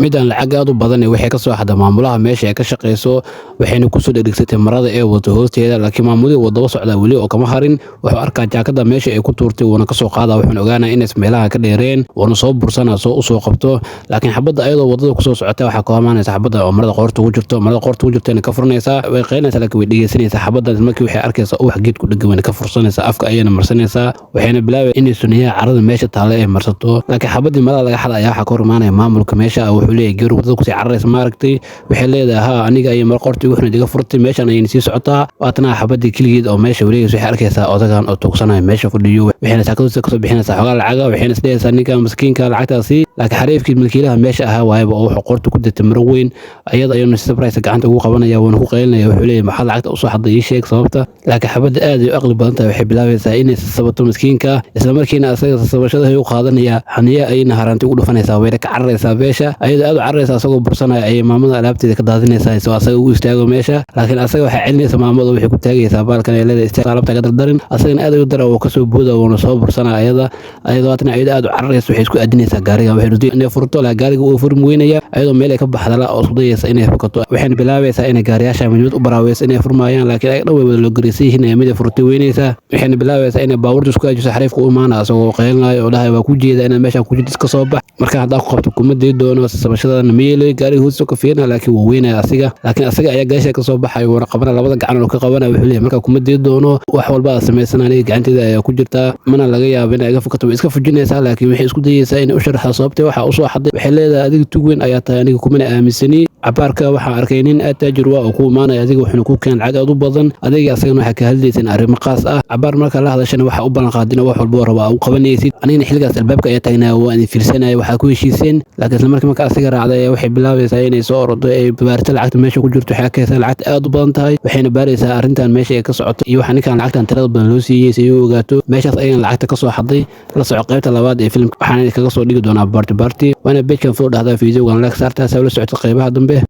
Midaan lacag aad u badan waxay ka soo xadda maamulaha meesha ay ka shaqeyso, waxayna kusoo dhegdhegsatay marada ee wadato hoosteeda. Laakiin maamulihii wuu daba socdaa weli oo kama harin. Wuxuu arkaa jaakada meesha ay ku tuurtay, wuuna kasoo qaadaa. Wuxuuna ogaanaya inays meelaha ka dheereen, wuuna soo bursanaa soo usoo qabto. Laakiin xabadda ayadoo wadada kusoo socota waxaa ka imaanaysa xabadda oo marada qoorta ugu jirto. Marada qoorta ugu jirtayna ka furanaysaa. Way qaylinaysaa, laakiin way dhegeysanaysaa xabaddan. Markii waxay arkaysaa ubax geed ku dhegan, wayna ka fursanaysaa, afka ayayna marsanaysaa, waxayna bilaabay inay suniyaha carada meesha taale ay marsato. Laakiin xabaddii marada laga xada ayaa waxaa ka hor imaanaya maamulka meesha. Wuxuu leeyahay: "Gabar wadada kusii cararaysa maaragtay?" Waxay leedahay: "Haa, aniga ayay mara qoorta ugu xirnayd iga furtay, meeshan ayayna sii socotaa." Waatana xabaddii keligeed oo meesha wareegaysa. Waxay arkaysaa odagan oo tuugsanaya meesha fadhiyo, waxayna saakadoosa kasoo bixinaysaa xogaa lacaga, waxayna isdhehaysaa ninkan maskiinka lacagtaasi. Laakiin xariifkii milkiilaha meesha ahaa waayaba oo wuxuu qoorta ku dirtay maro weyn. Ayada ayuuna si surprise gacanta ugu qabanaya, wuuna ku qaylinaya. Wuxuu leeyahay: "Maxaad lacagta usoo xadday? Ii sheeg sababta." Laakiin xabadda aad ay u aqli badan tahay. Waxay bilaabaysaa inay sasabato miskiinka. Isla markiina asaga sasabashada u qaadanaya, xaniya ayayna haraanti ugu dhufanaysaa, wayna ka cararaysaa beesha. Ayadoo aad u cararaysa, asagoo bursanaya, ayay maamada alaabteeda ka daadinaysaa isoo asaga ugu istaago meesha. Laakiin asaga waxay celinaysaa maamada, waxay ku taagaysaa baalkan ay leedahay: "Istaag, alaabta ka dardarin." Asagana aad ayuu dara, wuu kasoo booda, wuuna soo bursanaya ayada. Ayadoo haatana ayada aad u cararaysa, waxay isku aadinaysaa gaariga. Waxay rabtay inay furto, laakiin gaariga uu furmi weynaya. Ayadoo meel ay ka baxdala oo isku dayaysa inay fukato, waxayna bilaabaysaa inay gaariyaasha midmid u baraaweyso inay furmaayaan. Laakiin ay dhan way wada loo garaysan yihiin ee mid ay furtay weynaysaa. Waxayna bilaabaysaa inay baabuurta isku ajiso. Xariifka u imaana asagoo qaylinaayo oo dhahay: "Waa ku jeeda inaad meeshaan ku jirto, iska soo bax. Marka haddaa ku qabto kuma dii doono, sabashadana ma yeelayo." Gaariga hoostiisa ka fiirina, laakiin wuu weynaya asiga. Laakiin asaga ayaa gaasha ka soo baxay, wuuna qabana, labada gacan oo ka qabana. Wuxuu leeyahay: "Marka kuma dii doono, wax walba aad samaysan aniga gacanteeda ayaa ku jirtaa, mana laga yaabo inay iga fukato." Way iska fujinaysaa, laakiin waxay isku dayaysaa inay u sharaxdo sababtee waxa usoo xaday. Waxay leedahay: "Adiga tug weyn ayaa tahay, aniga kumana aaminsani. Cabaarka waxaan arkay nin aad taajir waa oo ku imaanaya adiga, wuxuuna ku keen lacag aad u badan. Adiga asagana waxaa ka hadlayseen arrimo qaas ah. Cabaar marka la hadashana waxaa u ballan qaadina wax walba oo raba u qabanaysid. Anigana xilligaas albaabka ayaa taagnaa, waa idin fiirsanaya waxaa ku heshiiseen." Laakiin isla markii marka asiga raacday ayaa waxay bilaabaysaa inay soo orodo, ay baarto lacagta meesha ku jirto. Waxay arkaysaa lacagta aad u badan tahay, waxayna baaraysaa arrintan meesha ay ka socoto iyo waxa ninkan lacagtan tirada badan loo siiyey si ay u ogaato. Meeshaas ayayna lacagta ka soo xaday. La soco qaybta labaad ee filimka, waxaana kaga soo dhigi doonaa part part. Waana page-kan follow dhahdaa, videogan like saartaa, saa ula socota qaybaha dambe.